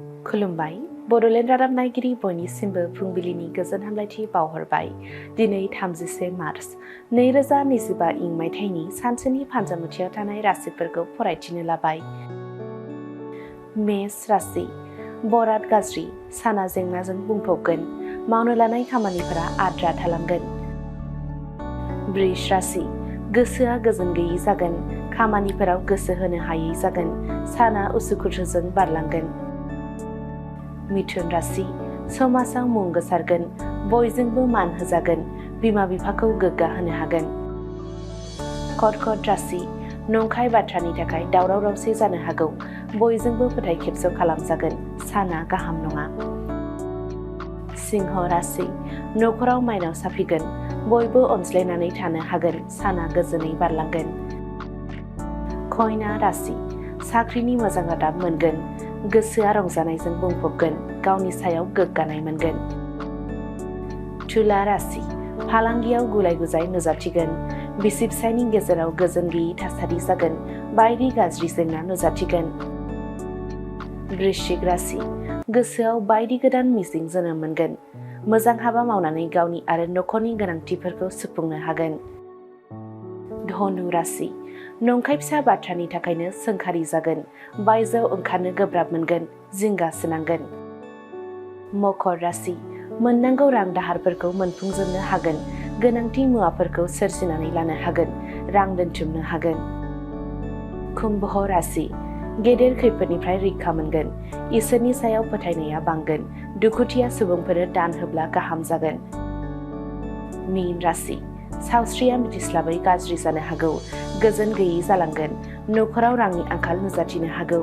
खुलुमबाय बड'लेण्ड रादाब नायगिरि बयनिसिमबो फुंबिलिनि गोजोन हामलायथि बावहरबाय। दिनै 31 मार्च 2025 इं मायथाइनि सानसेनि फान्जामुथियाव थानाय राशिफोरखौ फरायथिनो लाबाय। मेष राशि बराद गाज्रि, साना जेंनाजों बुंफबगोन, मावनो लानाय खामानिफोरा आद्रा थालांगोन। वृष राशि गोसोआ गोजोन गैयै जागोन, खामानिफोराव गोसो होनो हायै जागोन, साना उसुखुथुजों बारलांगोन। मिथुन राशि समाजाव मुं गोसारगोन, बयजोंबो मान होजागोन, बिमा बिफाखौ गोग्गा होनो हागोन। कर्कट राशि नंखाय बाथ्रानि थाखाय दावराव दावसि जानो हागौ, बयजोंबो फोथाय खेबस' खालामजागोन, साना गाहाम नङा। सिंह राशि न'खराव माइनाव साफिगोन, बयबो अनज्लायनानै थानो हागोन, साना गोजोनै बारलांगोन। कन्या राशि साख्रिनि मोजां रादाब मोनगोन, गोसोआ रंजानायजों बुंफबगोन, गावनि सायाव गोग्गानाय मोनगोन। तुला राशि फालांगियाव गुलाय गुजाय नुजाथिगोन, बिसि फिसायनि गेजेराव गोजोन गैयै थासारि जागोन, बायदि गाज्रि जेंना नुजाथिगोन। वृश्चिक राशि गोसोआव बायदि गोदान मिजिं जोनोम मोनगोन, मोजां हाबा मावनानै गावनि आरो न'खरनि गोनांथिफोरखौ सुफुंनो हागोन। धनु राशि नंखाय फिसा बाथ्रानि थाखायनो सोंखारि जागोन, बायजोआव ओंखारनो गोब्राब मोनगोन, जिंगा सिनांगोन। मकर राशि मोननांगौ रां दाहारफोरखौ मोनफुंजोबनो हागोन, गोनांथि मुवाफोरखौ सोरजिनानै लानो हागोन, रां दोनथुमनो हागोन। कुम्भ राशि गेदेर खैफोदनिफ्राय रैखा मोनगोन, इसोरनि सायाव फोथायनाया बांगोन, दुखुथिया सुबुंफोरनो दान होब्ला गाहाम जागोन। मीन राशि सावस्रिया मिथिस्लाबै गाज्रि जानो हागौ, गोजोन गैयै जालांगोन, न'खराव रांनि आंखाल नुजाथिनो हागौ।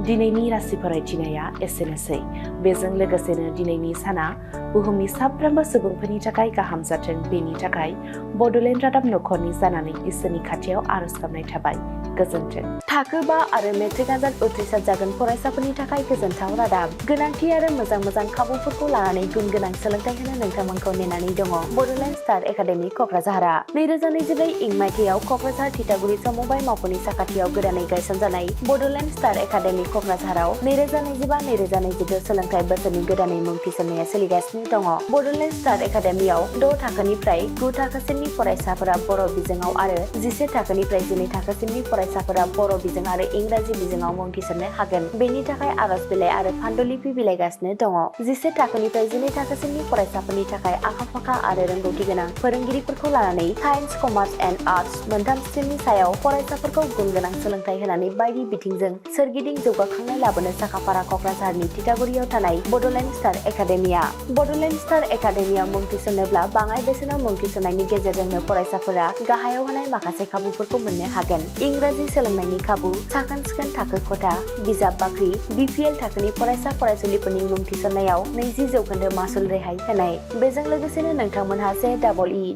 दिनैनि राशि फरायथिनाया एसेनोसै। बेजों लोगोसेनो दिनैनि साना बुहुमनि साफ्रोमबो सुबुंफोरनि थाखाय गाहाम जाथों, बेनि थाखाय बड'लेण्ड रादाब नखरनि जानानै इसोरनि खाथियाव आरज गाबनाय थाबाय। गोजोन्थों। थाखो 5 आरो मेट्रिक आनजाद उथ्रिसार जागोन फरायसाफोरनि थाखाय गोजोनथाव रादाब। गोनांथि आरो मोजां खाबुफोरखौ लानानै गुन गोनां सोलोंथाइ होनो नोंथांमोनखौ नेनानै दङ बड'लेण्ड स्टार एकाडेमि क'क्राझारआ। 2024 इं मायथाइयाव क'क्राझार थिथागुरि समबाय मावख'नि साखाथियाव गोदानै गायसनजानाय बड'लेण्ड स्टार एकाडेमि क'क्राझाराव 2025-2026 सोलोंथाइ बोसोरनि गोदानै मुं थिसननाया सोलिगासिनो दङ। बड'लेण्ड स्टार एकाडेमियाव 6 थाखोनिफ्राय 9 थाखोसिमनि फरायसाफोरा बर' बिजोङाव आरो 11 थाखोनिफ्राय 12 थाखोसिमनि फरायसाफोरा बर' बिजों आरो इंराजि बिजोङाव मुं थिसननो हागोन। बेनि थाखाय आरज बिलाइ आरो फान्डुलिपि बिलाइगासिनो दङ। 11 थाखोनिफ्राय 12 थाखोसिमनि फरायसाफोरनि थाखाय आखा-फाखा आरो रोंगौथि गोनां फोरोंगिरिफोरखौ लानानै साइन्स, कमार्स एन्ड आर्टस मोनथाम स्ट्रिमनि सायाव फरायसाफोरखौ गुन गोनां सोलोंथाइ होनानै बायदि बिथिंजों सोरगिदिं जौगाखांनाय लाबोनो साखाफारा क'क्राझारनि थिथागुरियाव थानाय बड'लेण्ड स्टार एकाडेमिया। बड'लेण्ड स्टार एकाडेमियाव मुं थिसननोब्ला बाङाय बेसेनाव मुं थिसननायनि गेजेरजोंनो फरायसाफोरा गाहायाव होनाय माखासे खाबुफोरखौ मोननो हागोन। इंराजि सोलोंनायनि खाबु, साखोन-सिखोन थाखो खथा, बिजाब बाख्रि, BPL थाखोनि फरायसा फरायसुलिफोरनि मुं थिसननायाव 20% मासुल रेहाय होनाय। बेजों लोगोसेनो नोंथांमोनहा JEE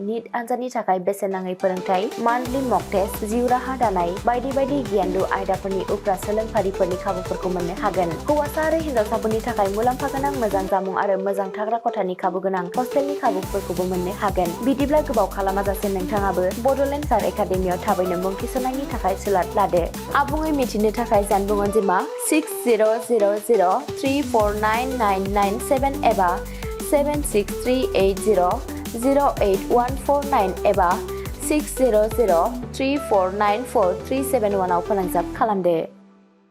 नीट आनजादनि थाखाय बेसेन नाङै फोरोंथाय, मान्थलि मक टेस्ट, जिउ राहा दानाय, बायदि गियानलु आयदाफोरनि उफ्रा सोलोंफारिफोरनि खाबुफोरखौ मोननो हागोन। हौवासा आरो हिन्जावसाफोरनि थाखाय मुलाम्फा गोनां मोजां जामुं आरो मोजां थाग्रा खथानि खाबु गोनां हस्टेलनि खाबुफोरखौबो मोननो हागोन। बिदिब्ला गोबाव खालामाजासे नोंथाङाबो बड'लेण्ड स्टार एकाडेमियाव थाबैनो मुं थिसननायनि थाखाय सुलाद लादो। आबुङै मिथिनो थाखाय जानबुं अनजिमा 6000349997 एबा 7638008149 एबा 6003494371 आव फोनांजाब खालामदो।